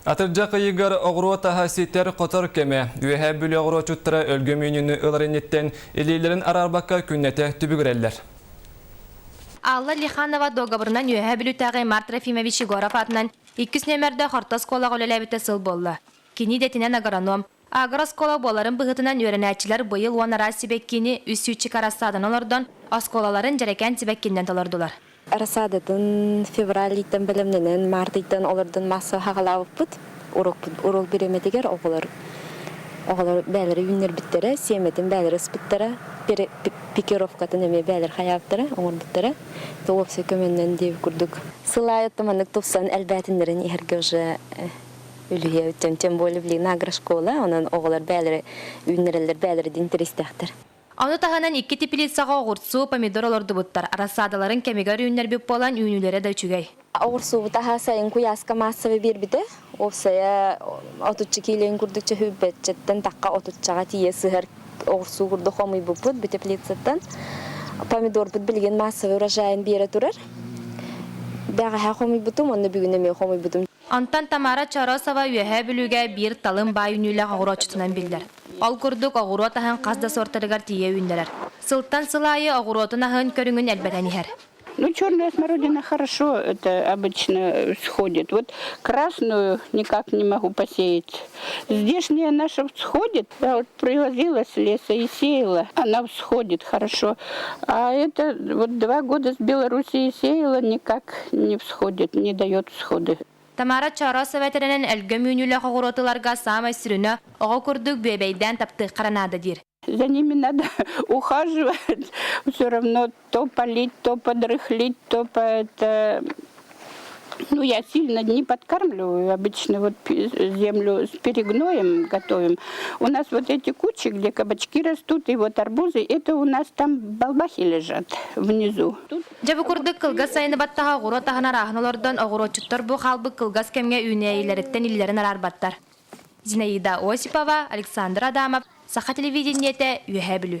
Атырдьах ыйыгар оҕуруот аһа ситэр-хотор кэмэ. Үөһээ Бүлүү оҕуруотчуттара өлгөм үүнүүнү ылар инниттэн илиилэрин араарбакка күннэтэ түбүгүрэллэр. Алла Лиханова дуогабарынан Үөһээ Бүлүүтээҕи Март Трофимович Егоров аатынан иккис нүөмэрдээх орто оскуолаҕа үлэлээбитэ сыл буолла. Кини идэтинэн агроном. Агрооскуола буоларын быһыытынан үөрэнээччилэр быйыл уон араас сибэккини үс сүүччүк арассаадан олордон, оскуолаларын дьэрэкээн сибэккиннэн толордулар. Рассадатын февраль ыйтан бэлэмнэнэн, март ыйтан олордон массаҕа хаҕалаабыппыт. Урок, урок бириэмэтигэр оҕолор оҕолор бээлэри үүннэрбиттэрэ, сиэмэтин бээлэри ыспыттара, пикировкатын эмиэ бээлэр хайаабыттара, оҥорбуттара. То уопсай көмөннөн диэбит курдук. Сыл аайы маннык тупсан элбээтиннэрин иһэргэ уже үлүһүйэбит. Тем более блин агрошкола, онон оҕолор бээлэри үүннэрэллэр, бээлэри интэриэстээхтэр. Ону таһынан икки теплицаҕа оҕурсу, помидор олордубуттар. Рассадаларын кэмигэр үүннэрбит буолан үүнүүлэрэ да үчүгэй. Оҕурсуубут аһа сайын куйааска маассабы биэрбитэ. Уопсайа отучча киилэйин курдук чөһүүбэччэттэн тахха отуччаҕа тиийэ сыһар оҕурсуу курдук хомуйбуппут бу теплицаттан. Помидорбут билигин массовый урожайын биэрэ турар. Бэҕэһээ хомуйбутум, онно бүгүн эмиэ хомуйбутум. Онтон Тамара Чоросова Үөһээ Бүлүүгэ биир талым баай үүнүүлээх оҕуруотчутунан биллэр. Ол курдук оҕуруот аһын хас да суортарыгар тиийэ үүннэрэр. Сылтан сыл аайы оҕуруотун аһын көрүҥүн элбэтэн иһэр. Ну, черная смородина хорошо, это обычно всходит. Вот красную никак не могу посеять. Здешняя наша всходит. Я вот привозила с леса и сеяла. Она всходит хорошо. А это вот 2 года с Белоруссии сеяла, никак не всходит, не дает всходы. Тамара Чоросова этэринэн өлгөм үүнүүлээх оҕуруотуларга саамай сүрүнэ оҕо курдук бүөбэйдээн таптыахха наада диир. За ними надо ухаживать, все равно то полить, то подрыхлить, то по это. Ну, я сильно не подкармливаю, обычно вот землю с перегноем готовим. У нас вот эти кучи, где кабачки растут, и вот арбузы, это у нас там балбахи лежат внизу. Тут Дьэ бу курдук кылгас сайыны баттаһа оҕуруот аһын арааһын олордон оҕуруотчуттар бу хаалбыт кылгас кэмҥэ үүнээйилэриттэн илиилэрин араарбаттар. Зинаида Осипова, Александр Адамов, Саха телевидениетэ, Үөһээ Бүлүү.